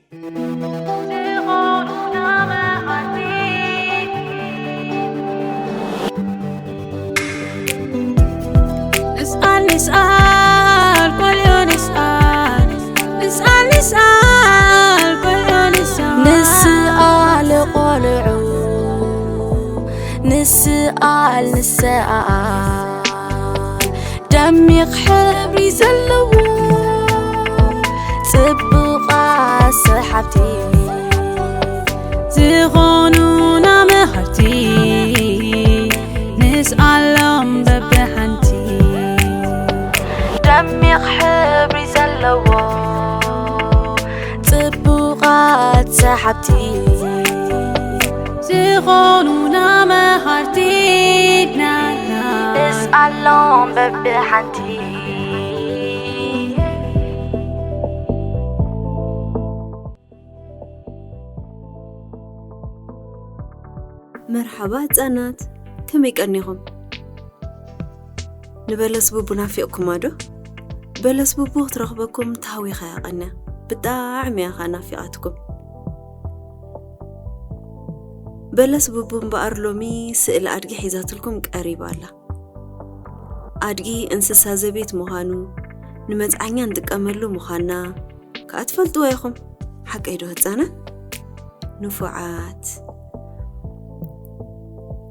ዝኾኑና መሃርቲ። ንስኣል ንስኣል ቆልዑ ንስኣል፣ ንስኣል ንስኣል ቆልዑ ንስኣል። ንስኣል ቆልዑ፣ ንስኣል ንስኣል። ደሚቕ ሕብሪ ዘለዎ ጽቡቓት ሰሓብቲ ዝኾኑና መሃርቲ፣ ንስኣሎም በብሓንቲ። ደሚቕ ሕብሪ ዘለዎ ጽቡቓት ሰሓብቲ ዝኾኑና መሃርቲ ናትና። ንስኣሎም በብሓንቲ። መርሓባ ህጻናት፣ ከመይ ቀኒኹም? ንበለስ ቡቡ ናፊቕኩማ ዶ? በለስ ቡቡ ክትረኽበኩም ተሃዊኻ እያ ቀንያ። ብጣዕሚ እያ ኸኣ ናፊቓትኩም። በለስ ቡቡ እምበኣር ሎሚ ስእሊ ኣድጊ ሒዛትልኩም ቀሪባ ኣላ። ኣድጊ እንስሳ ዘቤት ምዃኑ፣ ንመጽዓኛ ንጥቀመሉ ምዃንና ከኣ ትፈልጥዎ ኢኹም። ሓቀይ ዶ ህጻናት? ንፉዓት።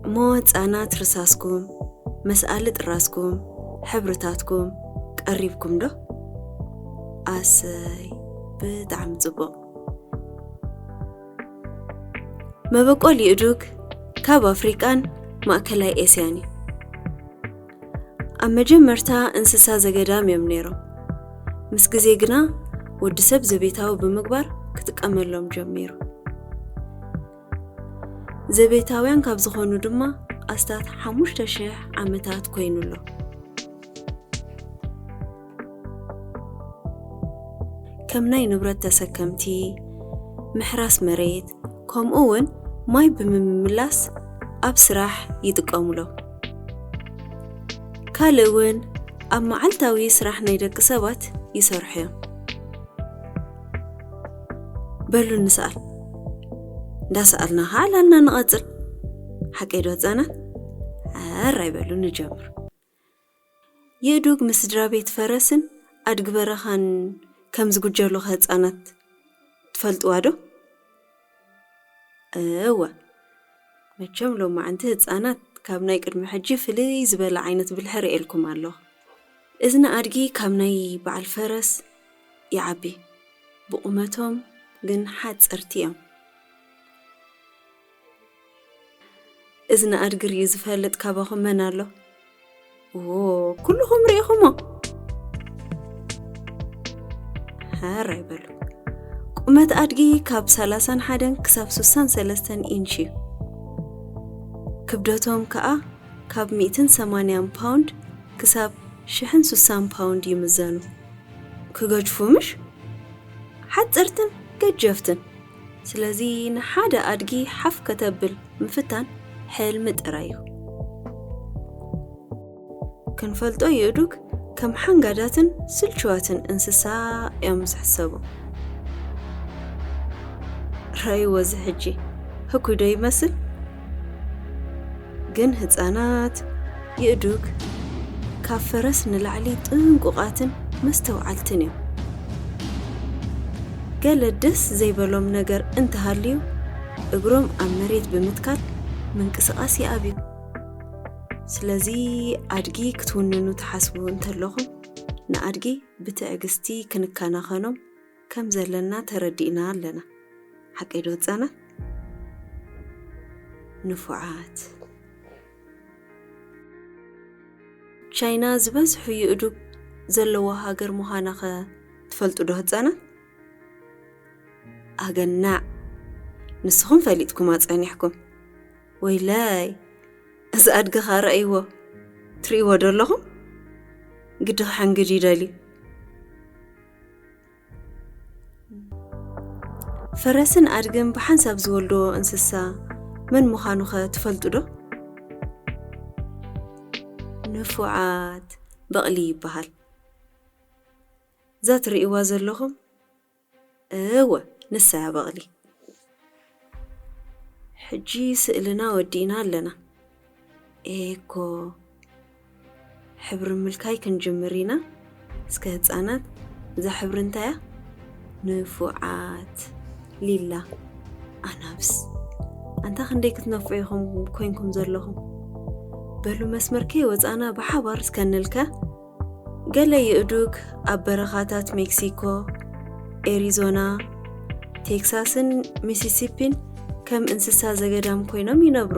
እሞ ህጻናት ርሳስኩም፣ መስኣሊ ጥራዝኩም፣ ሕብርታትኩም ቀሪብኩም ዶ? ኣሰይ፣ ብጣዕሚ ጽቡቕ። መበቆል የእዱግ ካብ ኣፍሪቃን ማእከላይ ኤስያን እዩ። ኣብ መጀመርታ እንስሳ ዘገዳም እዮም ነይሮም። ምስ ግዜ ግና ወዲ ሰብ ዘቤታዊ ብምግባር ክጥቀመሎም ጀሚሩ። ዘቤታውያን ካብ ዝኾኑ ድማ ኣስታት ሓሙሽተ ሽሕ ዓመታት ኮይኑ ኣሎ። ከም ናይ ንብረት ተሰከምቲ፣ ምሕራስ መሬት፣ ከምኡ እውን ማይ ብምምምላስ ኣብ ስራሕ ይጥቀሙሎም። ካልእ እውን ኣብ መዓልታዊ ስራሕ ናይ ደቂ ሰባት ይሰርሑ እዮም። በሉ ንስኣል። እንዳሰኣልና ከዓ ዕላልና ንቐጽል። ሓቀይ ዶ ህጻናት? ሕራይ በሉ ንጀምር። የእዱግ ምስ ስድራ ቤት ፈረስን ኣድጊ በረኻን ከም ዝጉጀሉ ከ ህጻናት ትፈልጥዋ ዶ? እወ፣ መቸም ሎማዓንቲ ህጻናት ካብ ናይ ቅድሚ ሕጂ ፍልይ ዝበለ ዓይነት ብልሒ ርእየልኩም ኣለኹ። እዝኒ ኣድጊ ካብ ናይ በዓል ፈረስ ይዓቢ፣ ብቑመቶም ግን ሓጸርቲ እዮም። እዝኒ ኣድጊ ርእዩ ዝፈልጥ ካባኹም መን ኣሎ? ዎ፣ ኩልኹም ርኢኹሞ? ሕራይ በሉ። ቁመት ኣድጊ ካብ ሰላሳን ሓደን ክሳብ ስሳን ሰለስተን ኢንች እዩ። ክብደቶም ከኣ ካብ ሚእትን ሰማንያን ፓውንድ ክሳብ ሽሕን ስሳን ፓውንድ ይምዘኑ። ክገጅፉ ምሽ? ሓጸርትን ገጀፍትን። ስለዚ ንሓደ ኣድጊ ሓፍ ከተብል ምፍታን ሕልሚ ጥራይ እዩ። ክንፈልጦ የእዱግ ከም ሓንጋዳትን ስልችዋትን እንስሳ እዮም ዝሕሰቡ። ረእይዎ እዚ ሕጂ ህኩይ ዶ ይመስል? ግን ህጻናት የእዱግ ካብ ፈረስ ንላዕሊ ጥንቁቓትን መስተውዓልትን እዮም። ገለ ደስ ዘይበሎም ነገር እንተሃልዩ እግሮም ኣብ መሬት ብምትካል ምንቅስቓስ ይኣብዩ። ስለዚ ኣድጊ ክትውንኑ ትሓስቡ እንተለኹም ንኣድጊ ብትዕግስቲ ክንከናኸኖም ከም ዘለና ተረዲእና ኣለና። ሓቀይ ዶ ህጻናት? ንፉዓት። ቻይና ዝበዝሑ የእዱግ ዘለዋ ሃገር ምዃናኸ ትፈልጡ ዶ ህጻናት? ኣገናዕ! ንስኹም ፈሊጥኩማ ጸኒሕኩም። ወይለይ! እዚ ኣድጊ ኸኣ ረእይዎ። ትርእይዎ ዶ ኣለኹም? ግዲ ክሕንግድ ይደልዩ። ፈረስን ኣድግን ብሓንሳብ ዝወልድዎ እንስሳ መን ምዃኑኸ ትፈልጡ ዶ? ንፉዓት፣ በቕሊ ይበሃል። እዛ ትርእይዋ ዘለኹም? እወ፣ ንሳ እያ በቕሊ። ሕጂ ስእልና ወዲእና ኣለና። ኤኮ፣ ሕብሪ ምልካይ ክንጅምር ኢና። እስከ ህፃናት፣ እዛ ሕብሪ እንታይ እያ? ንፉዓት። ሊላ፣ ኣናብስ። ኣንታ ክንደይ ክትነፍዑ ኢኹም ኮይንኩም ዘለኹም? በሉ መስመር ከይወፃና ብሓባር እስከ ንልከ። ገለ የእዱግ ኣብ በረኻታት ሜክሲኮ፣ ኤሪዞና፣ ቴክሳስን ሚሲሲፒን ከም እንስሳ ዘገዳም ኮይኖም ይነብሩ።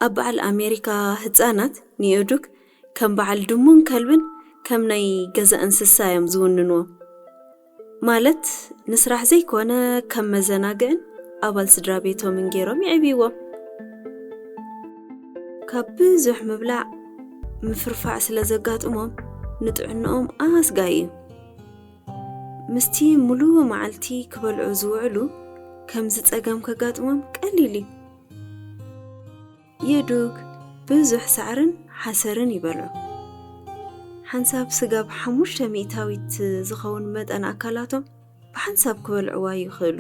ኣብ በዓል ኣሜሪካ ህፃናት ንየእዱግ ከም በዓል ድሙን ከልብን ከም ናይ ገዛ እንስሳ እዮም ዝውንንዎም። ማለት ንስራሕ ዘይኮነ ከም መዘናግዕን ኣባል ስድራ ቤቶምን ገይሮም የዕብይዎም። ካብ ብዙሕ ምብላዕ ምፍርፋዕ ስለ ዘጋጥሞም ንጥዕንኦም ኣስጋኢ እዩ። ምስቲ ሙሉእ መዓልቲ ክበልዑ ዝውዕሉ ከምዚ ጸገም ከጋጥሞም ቀሊል እዩ። የእዱግ ብዙሕ ሳዕርን ሓሰርን ይበልዑ። ሓንሳብ ስጋብ ሓሙሽተ ሚእታዊት ዝኸውን መጠን ኣካላቶም ብሓንሳብ ክበልዕዋ ይኽእሉ።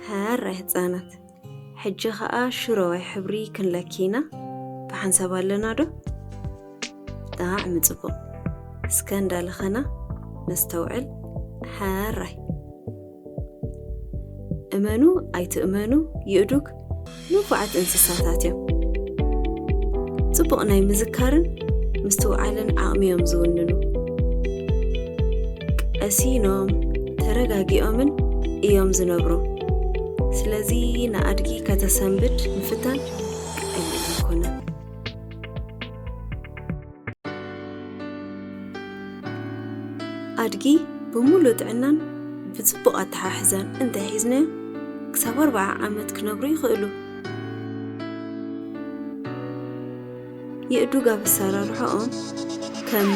ሕራይ ህፃናት፣ ሕጂ ኸኣ ሽሮዋይ ሕብሪ ክንለኪ ኢና። ብሓንሳብ ኣለና ዶ? ብጣዕሚ ጽቡቕ። እስከ እንዳለኸና ነስተውዕል። ሕራይ። እመኑ ኣይትእመኑ፣ የእዱግ ንፉዓት እንስሳታት እዮም። ጽቡቕ ናይ ምዝካርን ምስትውዓልን ዓቕሚ እዮም ዝውንኑ። ቀሲኖም፣ ተረጋጊኦምን እዮም ዝነብሩ። ስለዚ ንኣድጊ ከተሰንብድ ምፍታን ቀሊል ኣይኮነን። ኣድጊ ብምሉእ ጥዕናን ብጽቡቕ ኣተሓሕዛን እንተሒዝናዮ፣ ክሳብ ኣርብዓ ዓመት ክነብሩ ይኽእሉ። የእዱግ ኣብ ኣሰራርሖኦም ከም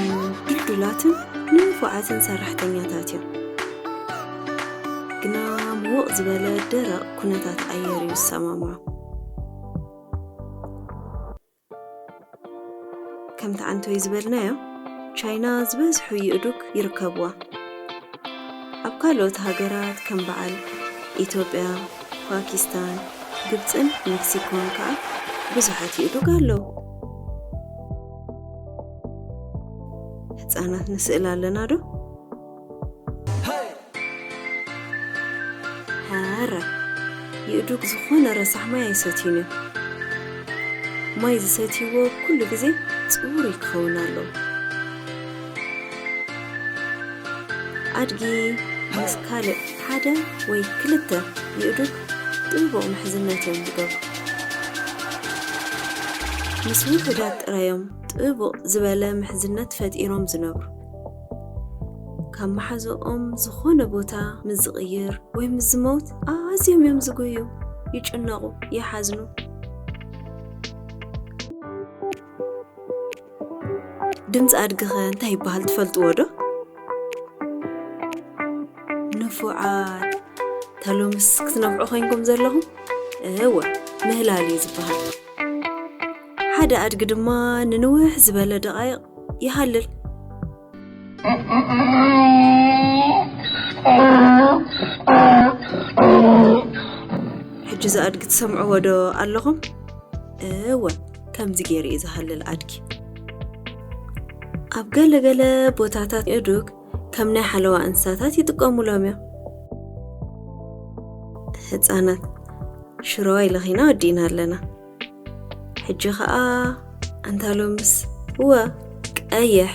ድልዱላትን ንፉዓትን ሰራሕተኛታት እዮም። ግና ምውቕ ዝበለ ደረቕ ኩነታት ኣየር እዩ ዝሰማምዖም። ከምቲ ዓንቶይ ዝበልናዮ፣ ቻይና ዝበዝሑ የእዱግ ይርከብዋ። ኣብ ካልኦት ሃገራት ከም በዓል ኢትዮጵያ፣ ፓኪስታን፣ ግብጽን ሜክሲኮን ከኣ ብዙሓት የእዱግ ኣለዉ። ህጻናት ንስእል ኣለና ዶ? ሕራይ፣ የእዱግ ዝኾነ ረሳሕ ማይ ኣይሰትዩን እዮም። ማይ ዝሰትይዎ ኩሉ ግዜ ጽሩይ ክኸውን ኣለዎ። ኣድጊ ምስ ካልእ ሓደ ወይ ክልተ የእዱግ ጥቡቕ ምሕዝነት እዮም ዝገብሩ። ምስ ውሑዳት ጥራይ እዮም ጥቡቕ ዝበለ ምሕዝነት ፈጢሮም ዝነብሩ። ካብ መሓዝኦም ዝኾነ ቦታ ምስ ዝቕይር ወይ ምስ ዝመውት ኣዝዮም እዮም ዝጉህዩ፣ ይጭነቑ፣ ይሓዝኑ። ድምፂ ኣድጊኸ እንታይ ይበሃል ትፈልጥዎ ዶ? ንፉዓት፣ ታሎምስ ክትነፍዑ ኮይንኩም ዘለኹም? እወ፣ ምህላል እዩ ዝበሃል። ሓደ ኣድጊ ድማ ንንውሕ ዝበለ ደቓይቕ ይሃልል። ሕጂ እዚ ኣድጊ ትሰምዕዎ ዶ ኣለኹም? እወ፣ ከምዚ ገይሩ እዩ ዝሃልል ኣድጊ። ኣብ ገለ ገለ ቦታታት የእዱግ ከም ናይ ሓለዋ እንስሳታት ይጥቀሙሎም እዮም። ህፃናት፣ ሽሮዋይ ለኺና ወዲእና ኣለና። ሕጂ ኸኣ ኣንታ ሎምስ፣ እወ፣ ቀይሕ፣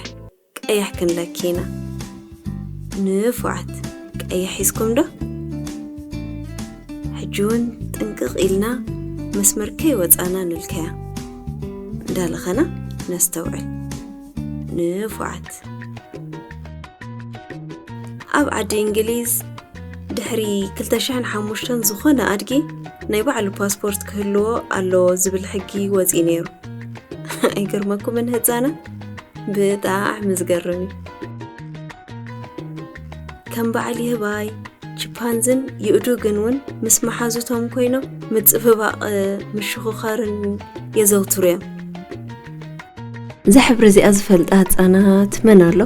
ቀይሕ ክንለኪ ኢና። ንፉዓት፣ ቀይሕ ሒዝኩም ዶ? ሕጂ እውን ጥንቅቕ ኢልና መስመር ከይወጻና ንልከያ። እንዳለኸና ነስተውዕል። ንፉዓት። ኣብ ዓዲ እንግሊዝ ድሕሪ ክልተ ሽሕን ሓሙሽተን ዝኾነ ኣድጊ ናይ ባዕሉ ፓስፖርት ክህልዎ ኣለዎ ዝብል ሕጊ ወፂኡ ነይሩ። ኣይገርመኩምን ህፃናት? ብጣዕሚ ዝገርም እዩ። ከም በዓል ይህባይ፣ ቺምፓንዝን የእዱግን እውን ምስ መሓዙቶም ኮይኖም ምጽብባቕ፣ ምሽኹኻርን የዘውትሩ እዮም። እዛ ሕብሪ እዚኣ ዝፈልጣ ህጻናት መን ኣሎ?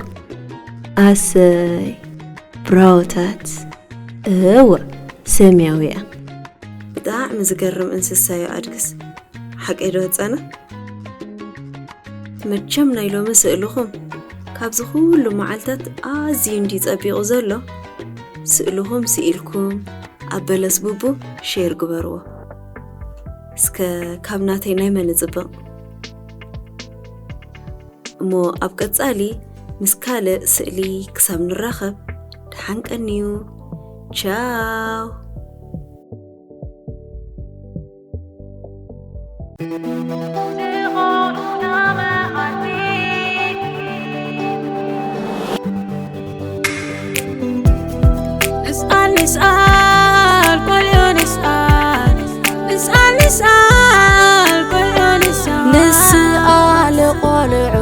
ኣሰይ፣ ብራዎታት። እወ፣ ሰማያዊ እያ። ብጣዕሚ ዝገርም እንስሳ እዩ ኣድግስ። ሓቀይ ዶ ህጻናት? መቸም ናይ ሎሚ ስእልኹም ካብዚ ኩሉ መዓልታት ኣዝዩ እንዲ ጸቢቑ ዘሎ። ስእልኹም ስኢልኩም ኣብ በለስ ቡቡ ሼር ግበርዎ። እስከ ካብ ናተይ ናይ መን ይጽብቕ? እሞ ኣብ ቀጻሊ ምስ ካልእ ስእሊ ክሳብ ንራኸብ ደሓን ቀንዩ። ቻው። ንስኣል ንስኣል ቆልዑ ንስኣል ንስኣል ንስኣል ቆልዑ ንስኣል ንስኣል ቆልዑ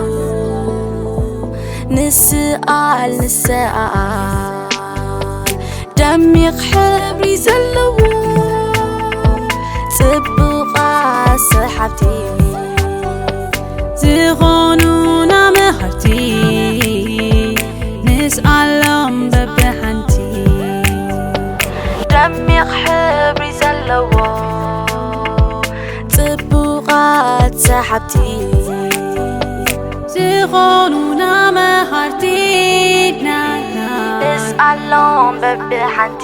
ንስኣል ንስኣል ደሚቕ ሕብሪ ዘለዎ ጽቡቓት ሰሓብቲ ዝኾኑና መሃርቲ ንስኣሎም በብሓንቲ ደሚቕ ሕብሪ ዘለዎ ጽቡቓት ሰሓብቲ ዝኾኑና መሃርቲ ናትና ንስኣሎም በብሓንቲ